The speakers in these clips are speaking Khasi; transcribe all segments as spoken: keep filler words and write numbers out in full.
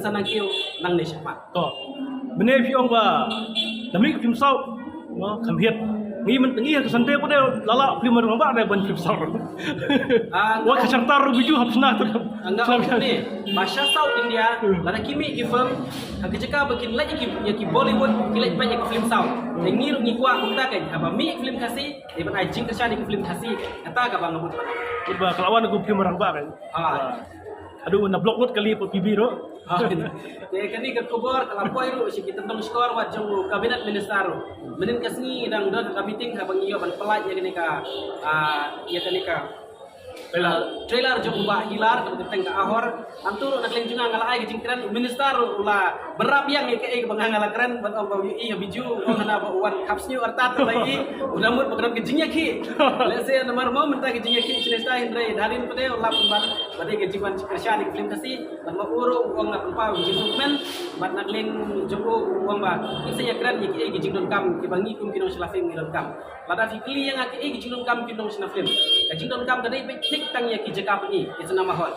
Sa nang kiew nangne shakhmat. To. Mynne phi ong ba da mih film South. No, kham hit. Ngi mynta ngi ha ka Sunday pat de la lah film rangbah de ban film South. Ah, wa ka chartar ruh biju hap sna tu. Anga ong ne ba sha South India, hmm, lada ki mih ki film ha ka jaka ba kin leh ïa ki, ïa ki Bollywood, ki leh ban ïa ki film South. Hmm. Te ngi ruh ngi kwah kumta kan, haba mih film Khasi, dei ban ai jingkyrshan ïa ki film Khasi. Kata kaba nga mut. Mut ba ka la wan ka film rangbah kan. Ah. Aduh, na block ngut kali P B ruh. Ah, te kane ka khubor ka la poi ruh sha ki tyndong shkor wat jong u Cabinet Minister ruh. Mynnin ka sngi dang don ka meeting haba ngi ïoh ban pynlait ïa kane ka, ah, ïa kane ka, trailer, ah, trailer jong u Bah Hilar kaba kyrteng ka Ahor. Hangto ruh na ka liang jong nga nga la ai ka jingkren, u Minister ruh u la bynrap ïa nga ïa kaei kaba nga nga la kren, ban ong ba u ïohi ha Bijou, u ong hana ba u wan khap sniew artat u la ïohi, u la mut ba ka don ka jingïakhih. Lehse namar mo mynta ka jingïakhih shisha hynrei hadien pat de u la pynban ba dei ka jingwan kyrshan ïa ka film Khasi, bad ma u ruh u ong nga pynpaw ïa ka jingkmen, bad na ka liang jong u u ong ba ngin sa ïakren ïa kiei ki jingdonkam kiba ngi kum ki nongshna film ngi donkam. Lada phi kylli ïa nga kiei ki jingdonkam ki nongshna film, ka jingdonkam ka dei beit thik tang ïa ki jaka pyni, ïa ki cinema hall.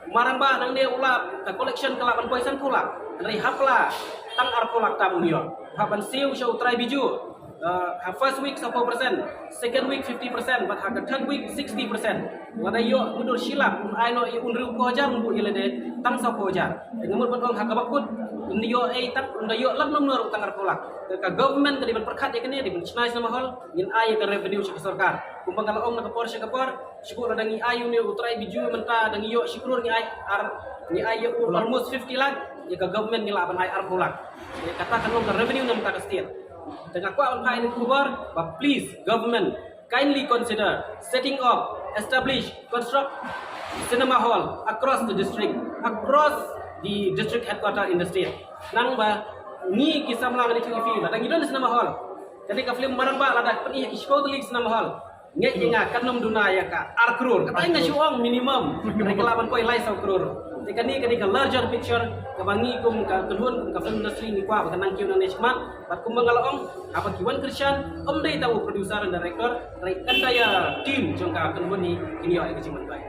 U Marangbah nangne u la, ka collection ka lah ban poi sanphew lak, hynrei ha pla tang arphew lak tam un ïoh. Hap ban siew sha u trai Bijou, eh, ha first week saphew percent, second week fifty percent, bad ha ka third week sixty percent. Lada ïoh mutdur shi lak, un ai noh ïa u hynriewphew hajar, un buh ïa lade tang saphew hajar. Te nga mut ban ong ha kaba kut, un ïoh ei tang, un da ïoh lak number tang arphew lak. Te ka government ka dei ban pyrkhat ïa kane, dei ban shna cinema hall, ngin ai ïa ka revenue sha ka sorkar. Kumba nga la ong na ka por sha ka por, shu lada ngi ai ïa une u trai Bijou mynta da ngi ïoh shi klur ngi ai ar, ngi ai ïa u almost fifty lak, ïa ka government ngi lah ban ai arphew lak. Ïa kata kan long ka revenue na mynta ka state. Te nga kwah ban phah ïa ka khubor ba please government kindly consider setting up, establish, construct cinema hall across the district, across the district headquarter in the state. Nang ba ngi ki samla ngi ki film, lada ngi don cinema hall, kane ka film Marangbah lada pyni ha ki shiphew tylli cinema hall, ngeit ïa nga kan ym duna ïa ka ar klur. Kata nga shu ong minimum. Hynrei ka lah ban poi lai saw klur. Te kane ka dei ka larger picture kaba ngi kum ka kynhun, kum ka film industry ngi kwah ba kan nang kiew nangne shakhmat. Bad kumba nga la ong, haba ki wan kyrshan, ym dei tang u producer and director, hynrei entire team jong ka kynhun hi kin ïoh ïa ka jingmyntoi.